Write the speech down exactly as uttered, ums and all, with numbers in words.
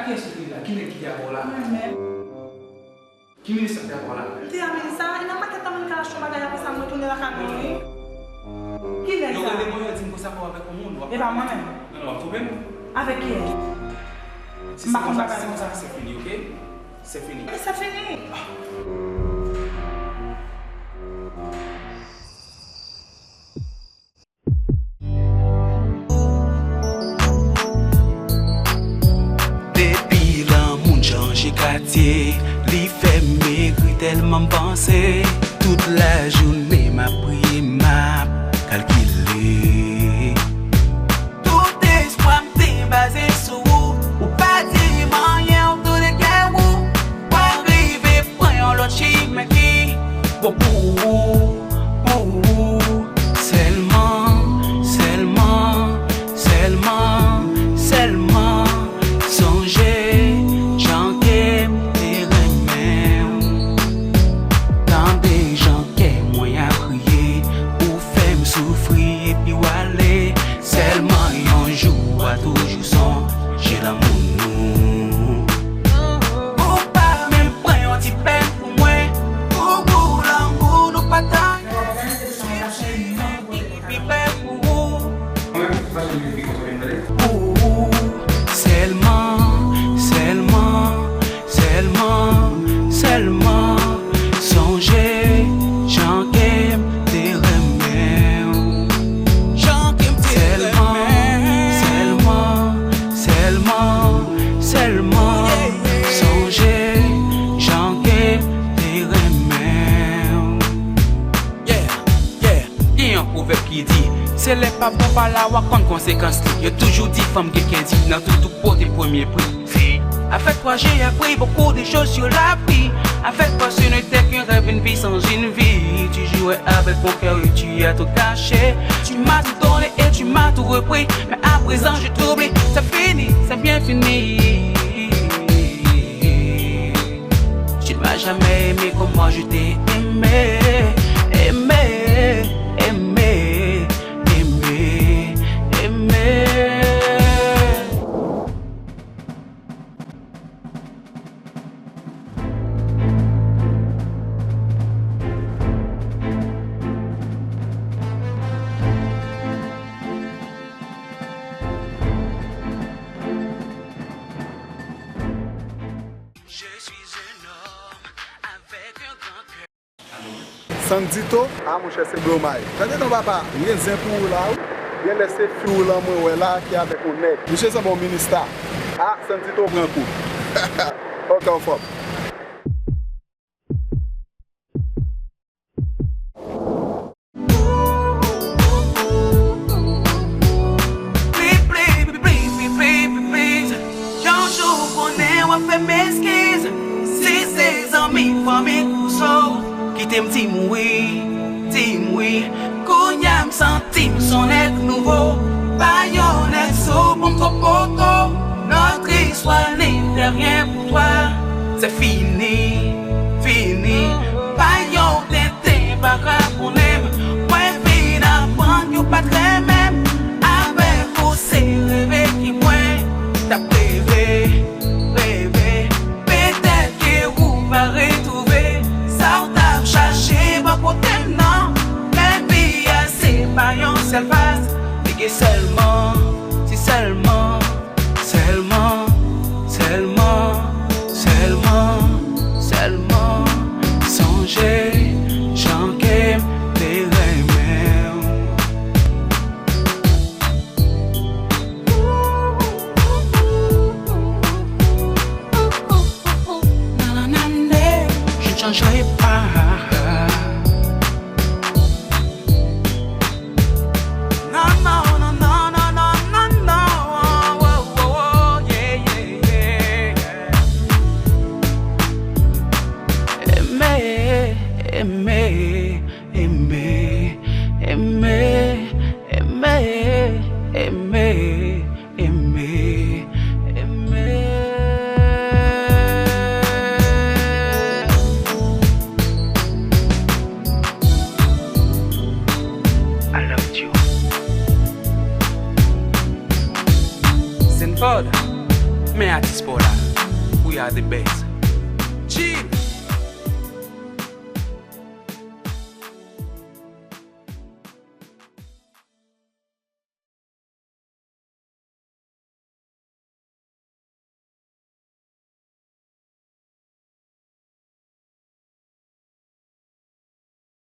Kiyès ou te ye la? Ki nèg ki te avè w la? Mwen menm. Ki minis sa te avè w la? M te a minis sa, e nan pakèt tan moun ka achte yon bagay apre sa, mwen tounen lakay mwen, wi. Ki nèg sa? Yo rele mwen, yo di m konsa pa w avèk yon moun, w ap... E pa mwen menm. Non, non, w ap twonpe m. Avèk kiyès? Si se konsa, si se konsa, se fini, oke? Se fini. E se fini. Depi lanmou n chanje katye, li fè m egri tèlman m panse. Tout lajounen m ap priye, m ap kalkile. Tout espwa m te baze sou ou, ou pa di m anyen, ou tou de kè ou. W a rive pran yon lòt chimen ki bon pou ou, pou ou. Sèlman, sèlman, sèlman, sèlman sonje jan ke m te renmen w. Tande jan kè mwen ap kriye, ou fè m soufri epi w ale. Sèlman yon jou w a toujou sonje lanmou nou. Ou pa menm pran yon ti pèn pou mwen, pou gou lanmou nou pataje. Pi prè pou ou. Pou ou, sèlman, sèlman, sèlman, sèlman sonje jan ke m te renmen w. Jan ke m te renmen w. Sèlman, sèlman, sèlman, sèlman sonje jan ke m te renmen w. Yeah, yeah. Gen yon pwovèb ki di, se lè pa bon pa la w a konn konsekans li. Yo toujou di fanm gen kè di nan tout, tout kote premye pri. Avec toi, j'ai appris beaucoup de choses sur la vie. Avec toi, ce n'était qu'un rêve, une vie sans une vie. Tu jouais avec mon cœur et tu as tout gâché. Tu m'as tout donné et tu m'as tout repris. Mais à présent, je t'oublie. C'est fini, c'est bien fini. Tu ne m'as jamais aimé comme moi je t'ai aimé. Aimé, aimé, aimé, aimé. Je suis un homme avec un grand cœur. Sandito? A monchè, se Blomay. Tande non papa, m gen zen pou ou la wi. Genlè se fi w lan mwen wè la ki avèk yon nèg. Misye sanble yon minista. A, Sandito pran kou. Ok, anfòm. Yon jou konnen w ap fè m eskiz. Si se zanmi, fanmi, kouzo ki te m di m wi, di m wi. Kounye a m santi m s on nèg nouvo. Pa yon nèg sou pou m twò poto. Notre histoire n'était rien pour toi. C'est fini, fini. Pa yon tenten pa ka konnen m. Mwen vin aprann yo pa t renmen m. Avèk ou se reve ki mwen t ap reve, reve. Petèt ke ou va retwouve sa w t ap chache bò kote m nan. Men vi a se pa yon sèl faz, li gen sèlman, ti sèlman, sèlman, sèlman, sèlman, sèlman sonje jan ke m te renmen w. Je ne changerai pas. Non, non, non, non, non, non, non, non. Oh, oh, oh, yeah, yeah, yeah. Aimer, aimer, aimer, aimer, aimer, aimer, aimer, aimer. I love you. Zenford. Men atis pa w la. We are the best. Chill.